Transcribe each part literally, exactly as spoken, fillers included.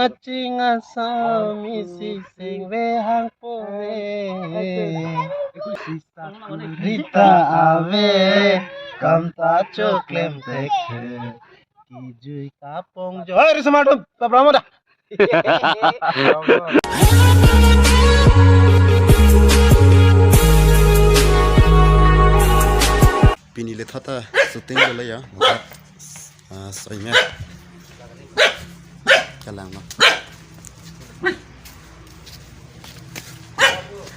Kachingasam isi sengve hangpo ve. Sisa kurita ave, kamta choklem tek. Kijui kapong jo. Hai, risma dum, ta bramo da. Pini le thata shooting le ya. Ah, soime. Kalang no.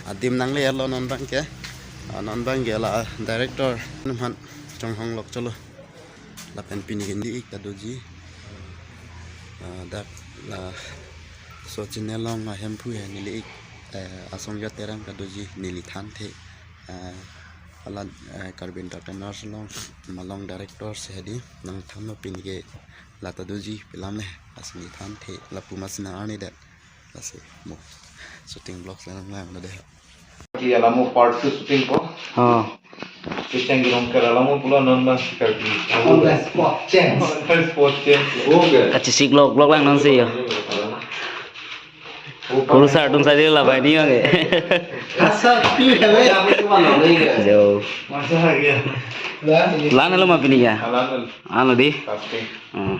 Adim nangle lo non bangke. Ah, non bangke la director numhan chonghong lok cholo. Lapen pini ke neli ik ta doji. Ah, dak la so channel along ahemphu he neli ik, eh, Asongja Terang ta doji neli thanthe. Eh, hala, eh, Karbi Entertainers along malong director si hedi nangthanlo pini ke la ta doji pilam le asini thanthe lapu masina arni det. Lasi mo shooting vlogs lang lang lo dei. Ki alamo part two shooting ko. Oh. Kecheng girong ke alamo pulo non ma sikar ki. On the spot change. On the spot change. Okay. Kachisik vlog vlog lang non si yo. Kurusar atum saidi la bai ni yo ke. Asa pi hai. Jo. Masa lagi ya. Lan lo ma pini ya. Lan. Ano di? Casting. Hmm.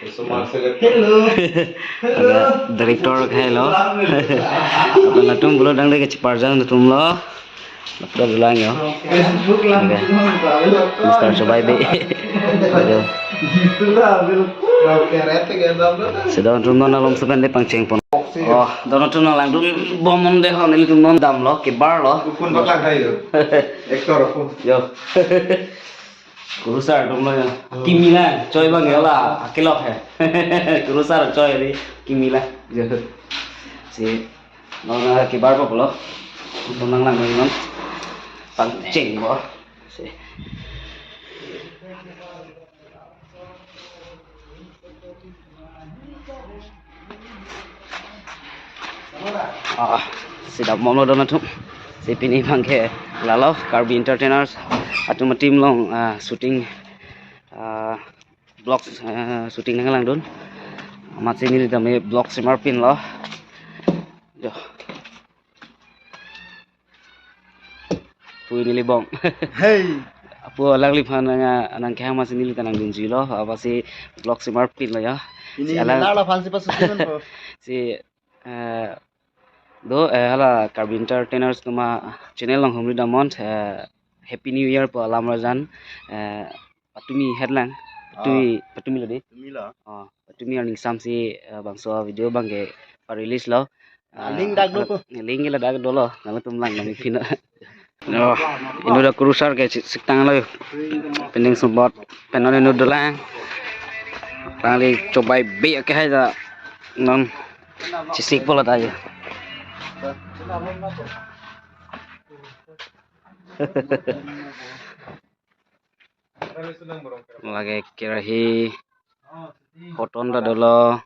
Hello. Hello. Ada director ke lo. Apa latum pulo dang dek cheparjang latum lo. Lapu dolang yo. Facebook lang. Oke. Mister Chobai Bey. Aduh. Itu lah, Bil. Oke, rete ke dam lo. Sedang atum non alom sepen de pangcheng pon. Oh, don atum non langdun bom non de ho nelitum non damlo, kebarlo. Pun bakal hai yo. Actor pun. Yo. Kurusar atum lo ya. Hmm. Kimi lang, choi bang ya la, akelok he. Kurusar choi di, kimi lang. Si, non na kebar po pulo. Atum nang lang non. Pangcheng po. Si. Ah, si dam bomlo don atum. Si pini bangke lalo Karbi Entertainers atum team along, ah, shooting, ah, vlogs, ah, shooting nang langdun. Amat si neli tame vlog semar pinlo. Jo. Pui neli bom. Hey. Apo alangliphan nang, nang kehang amat si neli ta nangdunjuilo. Apotsi vlog semar pinlo ya. Ini si alang lar laphan si pas susun po. Si, eh, do, eh, hala Karbi Entertainers atum achannel along humri damnon, eh, Happy New Year pu alam arjan, eh, patumi het lang, patumi, ah, patumi lo dei. Patumi lo. Oh, patumi arni ingsamsi, eh, bangso video bangke pa-release lo. Ah, link dak do ko. Link ke ladak dolo, nangtum lang nang pina. Oh, inut akurusar ke si-, siktang lo. Pending subot, pen non inut dolang. Rangli Chobai Bey ke hai da. Non chisik po la ta yo. Lake kerahi, hoton ta dolo.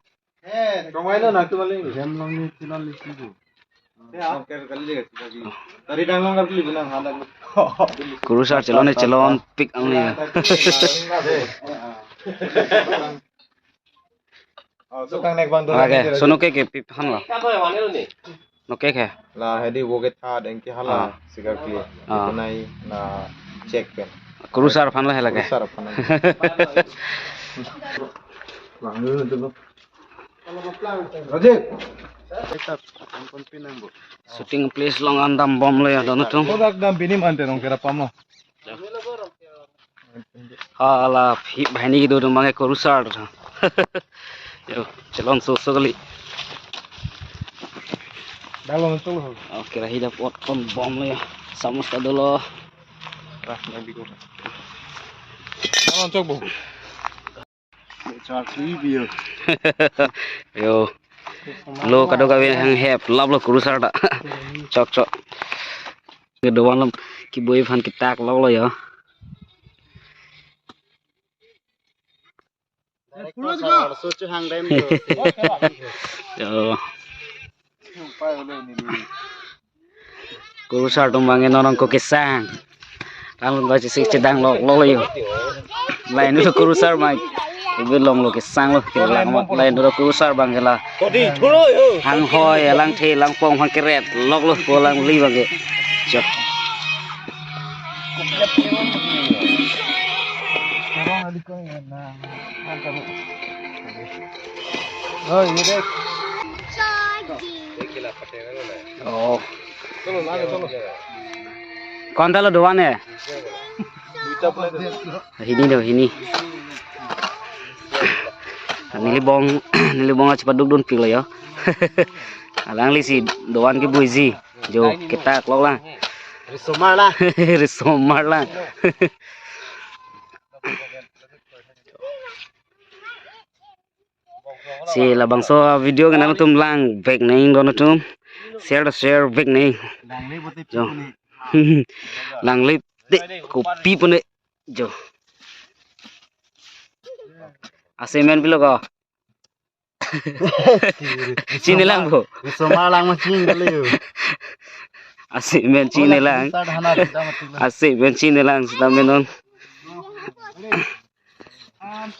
Kurusar chelon chelon pik ang ya. Oh, so kang nek bang dolo. Lake, so noke ke pip han lo. Noke ke. La hedi wo ke tha deng ke hala, ah, sikar ki. Ah. Itunai na check pen. Kurusar aphan lo hala ke. Kurusar aphan. Bang dulu tuh. Rajib. Shooting place along an dam bomlo ya don atum. Kodak dam bini mante nong kira pamo. Hala phi bahini kedo atum bangke kurusar. Yo, chelon so so kali. Dalon tung ho. Oke, kerahi dapot pon bomlo ya. Samus ta dolo. Rah, nang biko. Dalon chok bo. Yo. Lo kadokave hang hep, laplo kurusar ta. Chok chok. Kedo-an lo keboi aphan ketak loklo yo. Yo. Kurusar atum bangke non nangkok kesang. Tang lo ba chisik chedang loklo yo. Lain lo kurusar mai. Kebe longlo, kesanglo, kelang mo lain doro kurusar abang ke la. Hang hoi, lang the, lang pong, hang keret, loklo, ko alangli abang ke. Chot. Oh. Konta lo doan eh? Hini do, hini. Neli bong, neli bong achepaduk dunpiklo yo. Alangli si doan kebuiji. Jo, ketak lok lang. Risomar lang. Risomar lang. Si labangso video ke nangtum langvek nang, don atum. Share, share vek nang. Jo. Langle te kopi pone. Jo. Ase men pilo ko. Chini lang bo. Risomar lang ma chini kali yo. Ase men chini lang. Risomar hana kita mati lang. Ase men chini lang sita menon.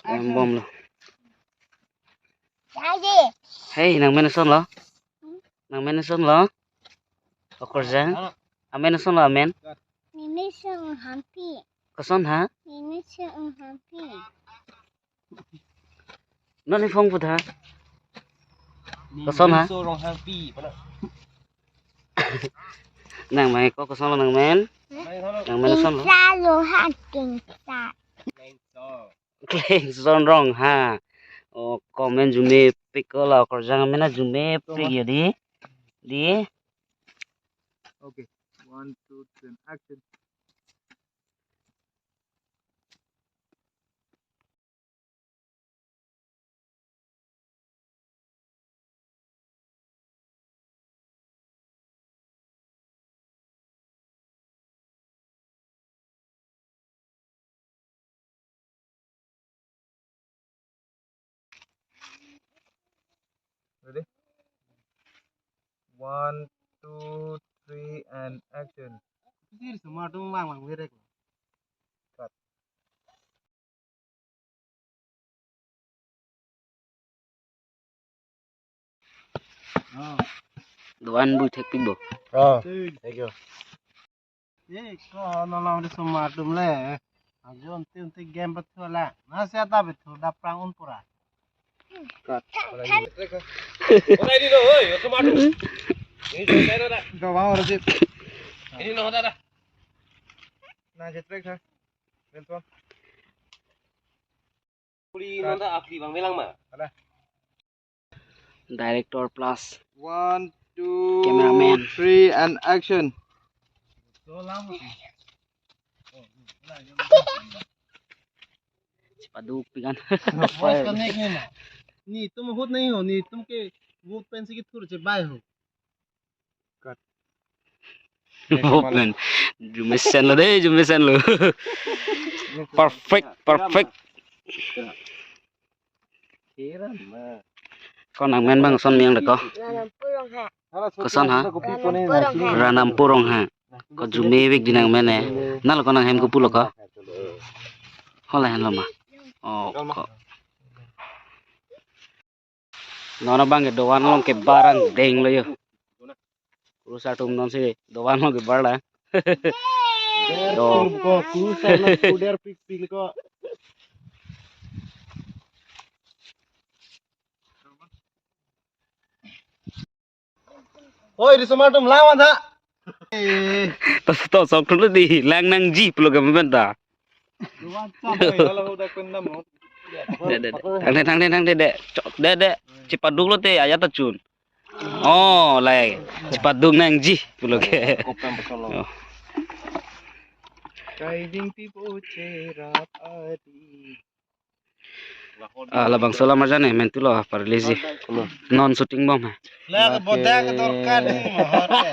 Em bom lo. Hey, nang men ason lo? Nang men ason lo? Okorjang. Amen ason lo, amen? Nini sung hampi. Koson ha? Nini sung hampi. Non ni phong putha. Koson ha? Nini sung rong hampi, pana. Nang mai ko koson lo nang men? Nang men ason lo? Tingsa lo ha, tingsa. Kleng son rong ha. O, comment jumepik ko la, okorjang amen jumepik ya di. Di. Okay. One, two, three, and action. Ready? One, two, three, and action. Sir, semua dong lang lang direct. Cut. Oh. Doan bu thek pi bo. Oh, thank you. Ye, ko no long di semua dum le. Ajo unti unti game betul la. Na siya ta betul daprang un pura. Cut. Ora ini lo, oi, semua dum. Ini sudah ada. Gawang ora sip. Ini no ada dah. Na jetrek ha. Benton. Puri nonta akli bang melang ma. Ada. Director plus. One, two, cameraman. Three, and action. Chepaduk pi kan. Voice connect ni na. Netum vote nahi ho, netum ke vote pen si kithur chebai ho. Cut. Bo pen. Jumesen lo dei, jumesen lo. Perfect, perfect. Ko nang men bang son miang de ko. Ranam purong ha. Koson ha? Ranam purong ha. Ranam purong ha. Ko jumevek di nang men eh. Nalo ko nang hem ko pulo ko. Hola hen lo ma. Oh, ko. Non abang ke doan along kebar angdeng lo yo. Kurusar atum non si doan along kebar la. Do. Ko kurusar lo kuder pik pik ko. Oi, di semua atum lawan ha. Eh. To, to sok dulu di lang nangji pulo ke men ta. Dek, dek, dek. Thang dek, thang dek, thang dek, dek. Chok, dek, dek. Chepaduk lote, ayat ta chun. Oh, lai. Chepaduk nangji pulo ke. Oh. Kaiding pipo cherap adi. Ah, labangso alam arjan eh, mentu lo parlesi. Non shooting bom eh. Lake bodak dorkar ni mohor ke.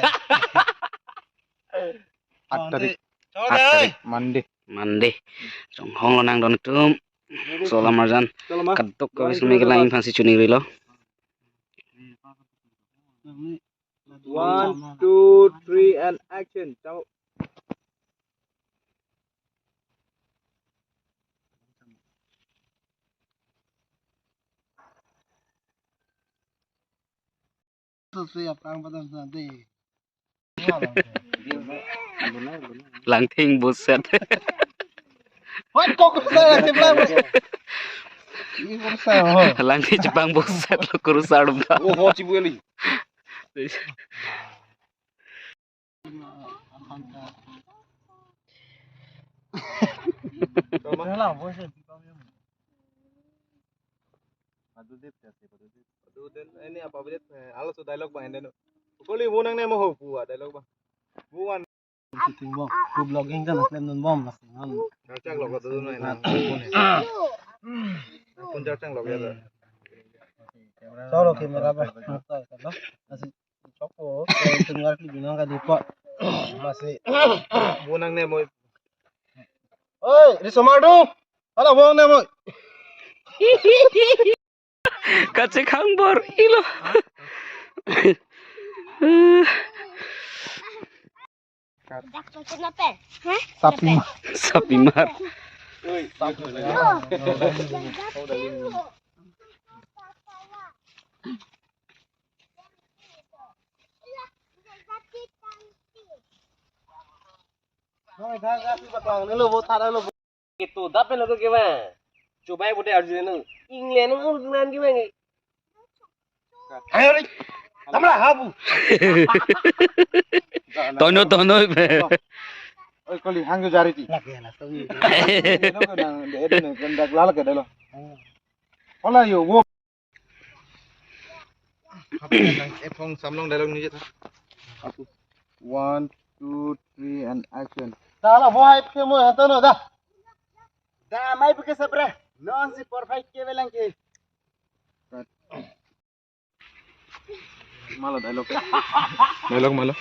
Aat tarik. Aat tarik, Monday. Monday. Chonghong lo nang don atum. So alam arjan. Kadok kave sumi kelang aphan si chuningri lo. One, two, three, and action. Chao. Susi aphrang padam sa de. Langthing boset. Hoi, kok sa, langthing plang. Ini kok sa, ho. Langthing cheplang boset lo kurusar dum ta. Oh, ho, chibu eli. Padudip ya, si Padudip. Padudip, ini apa, Padudip? Eh, alo su dialogue bang, ende nu. Koli bu nangne mo ho pu a dialogue bang. Bu wan. Shooting bom. Bu vlogging kan klem dunbom lasi non. Charchak lok tu nai nang. Pun charchak lok ya. Cholo camera bang. Mutai kan lo. Lasi chokpo. Tengah di binong ka dipo. Lasi bu nangne mo. Oi, Risomar dum. Hala bu nangne mo. Kachekhang bor ilo. Sapi ma-, sapi mar. Itu dap lo ke ba. Coba bude arju nu. England nu urdunan ke ba. Ayo, Rik. Tamra habu. Tono, tono. Oi, koli hang jari ti. Lagi ya, langsung. Nang de de nang kendak lala ke dalo. Hola yo, wo. Ephong samlong dialogue nije tha. One, two, three, and action. Dala, bo hai phe mo hatono da. Da, mai phe ke sabre. Non si por phai ke belang ke. Malo dialogue. Dialogue malo.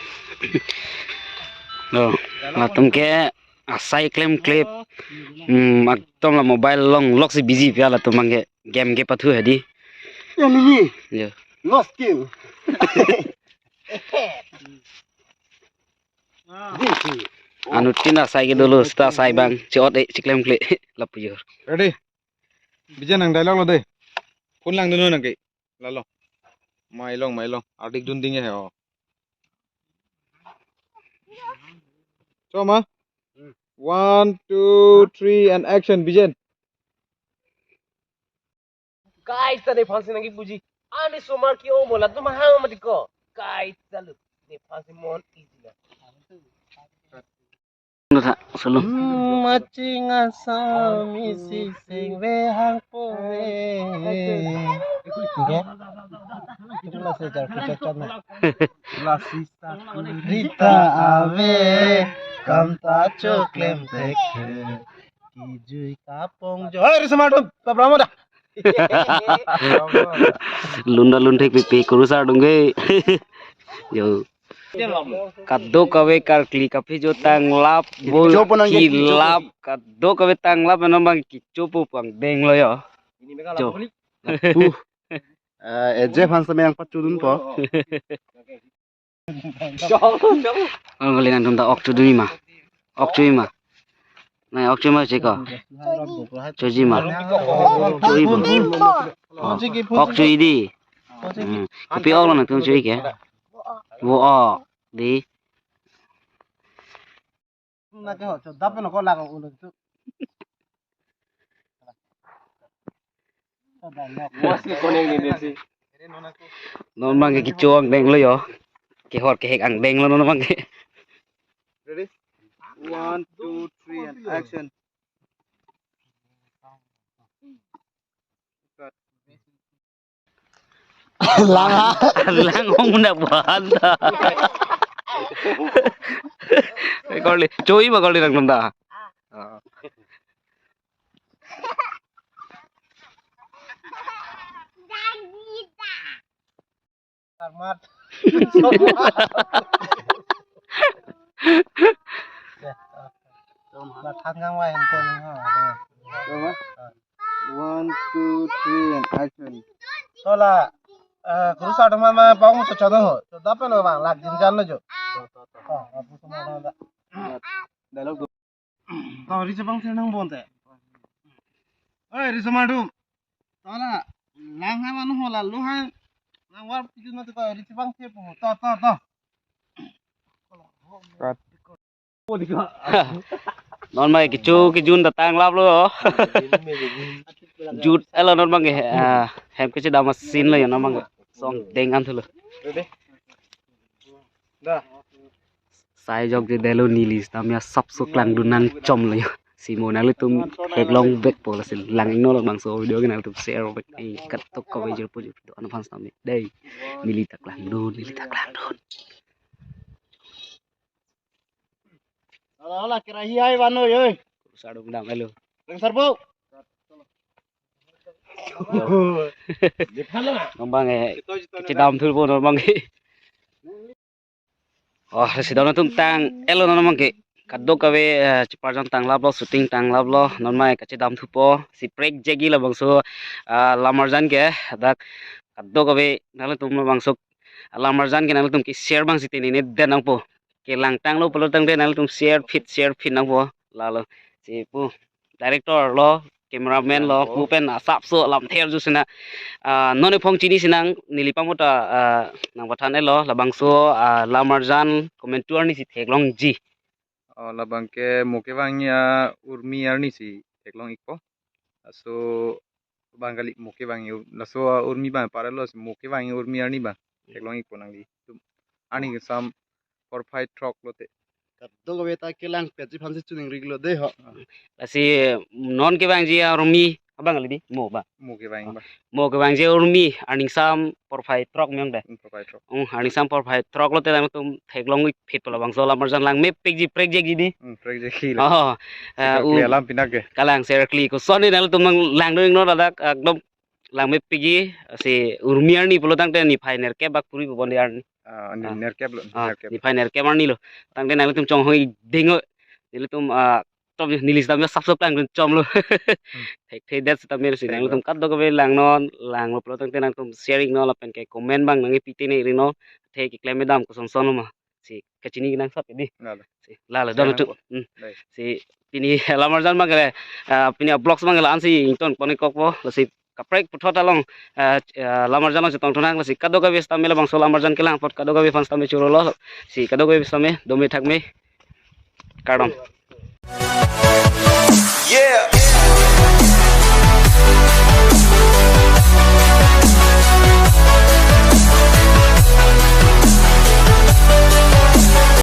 No, latum ke asai klem klip. Hmm, ekdom la mobile along lok si busy pia latum abang ke game ke pathu hedi. Ya, Lili. Ya. Lost game. Anuttin asai ke dolo, seta asai abang, chiot e, chiklem kle, lapu jor. Ready? Bijan nang dialogue lo de. Phone langdun nang ke. Lalo. Mai long, mai long. Ardik dun ding he o. Choma. One, two, three, and action. Bijan. Guys, ta Nepal si nangkipuji. Ani somar ke-ong mo, latum hang mati ko. Guys, ta lo. Nepal si mon easy na. Solo. Hmm, maching asam isi sing ve hang po ve. Oke. Itu lah sejar kucacana. Lah sisa kurita ave, kam ta choklem tek. Kijui kapong jo. Hei, Risomar dum, ta bramo da. Lunda lun thek pipi kurusar dungge. Yo. Kadokave karkli kaphi jo tanglap bo. Kicho po nang kicho po. Kilap kadokave tanglap non abang kicho po pangdeng lo yo. Jo. Pu. Eh, eje phan samyang pachudun po. Ang kali nangtum ta ok chodun ma. Ok cho ma. Nai ok cho ma cheko. Choji ma. Choi bo. Oh, ok cho di. Hmm. Kopi ok lo nangtum choi ke. Bo ok di. Na ke ho, cho dap no ko lago ulo tu. Mos ke koneng ni si. Non abang ke kicho angdeng lo yo. Kehor kehek angdeng lo non abang ke. Ready? One, two, three, and action. Cut. Lang ha. Lang hong na buhan ta. Koli, choi ma koli nangtum ta. Ah. Karmat. Mathan kang wai enten ha. One, two, three, and action. Tola, eh, kurusar teman ma pang so chado ho. So dapat lo bang, lak jin jan lo jo. Oh, apu semua dah. Dialogue. Tau Risomar dum nang bonte. Oi, Risomar dum. Tola, lang ha manu hola lu ha. Nang war pijun na tuka ri chibang thepo. Ta, ta, ta. Kat. Non ma kecho kejun ta tanglaplo. Jut elo non bang ke, ah, hem kechedam asin lo ya non bang ke. Song deng an thulo. Ready? Da. Sai jok je delo neli sitame asapso klangdun nangchomlo ya. Si mo nanglitum theklong vekpo lasi lang-iknon labangso video ke nanglitum share vek. Eh, katok kave jirpo jirpo. Ano fans tame. Dei. Neli ta klangdun, neli ta klangdun. Ala, ala, kira hi hai vano, yoi. Sadum dam, hello. Reng sarbo. Yo. Non bang eh, kechedam thupo non bang eh. Oh, si don atum tang-elo non bang ke. Kadokave, eh, cheparjan tanglaplo, shooting tanglaplo, non ma kechedam thupo, si prek jegi labangso, ah, Lamarjan ke, dak kadokave nanglitum labangso Lamarjan ke nanglitum ke share bang sitene ne den nangpo. Kelangtanglo pulo tangte nanglitum share phit, share phit nangpo. Lalo. Si pu director lo, cameraman lo, pu pen asapso lamthe arju sina. Ah, non ephong chini sinang neli pamota, ah, nangpathan-elo labangso, ah, Lamarjan comment tour ni si theklongji. Oh, labang ke mo kevang ya Urmi arni si theklong-ikpo. Laso bang kali mo kevang ya, laso Urmi bang paralo si mo kevang ya Urmi arni bang theklong-ikpo nangli. Tum arni kesam porphai throk lote. Kadokave ta kelangpetji aphansi chuning riklo dei ho. Lasi non kevangji Urmi abang kali di mo ba. Mo kevang ba. Mo kevangji Urmi arni kesam porphai throk meng dei. Hmm, porphai throk. Hmm, arni kesam porphai throk lote nangtum theklong-ik phitpo labangso Lamarjan langmepikji prek jegi di. Hmm, prek jegi la. Oh, eh, u alam pinak ke. Kalang serkli koson di nanglitum nang langdun-iknon ladak, ekdom langmepikji, si Urmi arni pulo tangte niphai nerkep bak puri pupon di arni. Ah, ni nerkep lo, ah, nerkep. Niphai nerkep arni lo. Tangte nanglitum chonghong-ik ding o. Nelitum, ah, tom neli sitame asapso klangdun chomlo. Hmm. Thekthe det sitame si nanglitum kadokave langnon, langlo pulo tangte nangtum share-iknon lapen ke comment bang nangkepi tene-iknon. The keklem kedam kosonson ma. Si kachini nangsot di. Lalo. Si, lalo, don atum. Hmm. Dei. Si pini Lamarjan bang kele, ah, pini vlogs bang kele ansi ingtonpon-ikkokpo, lasi kaprek puthot along, ah, ah, Lamarjan along chetongthu nang, lasi kadokave sitame labangso Lamarjan kelang apot kadokave fans tame churolo, si kadokave sitame dome thakme, kardom.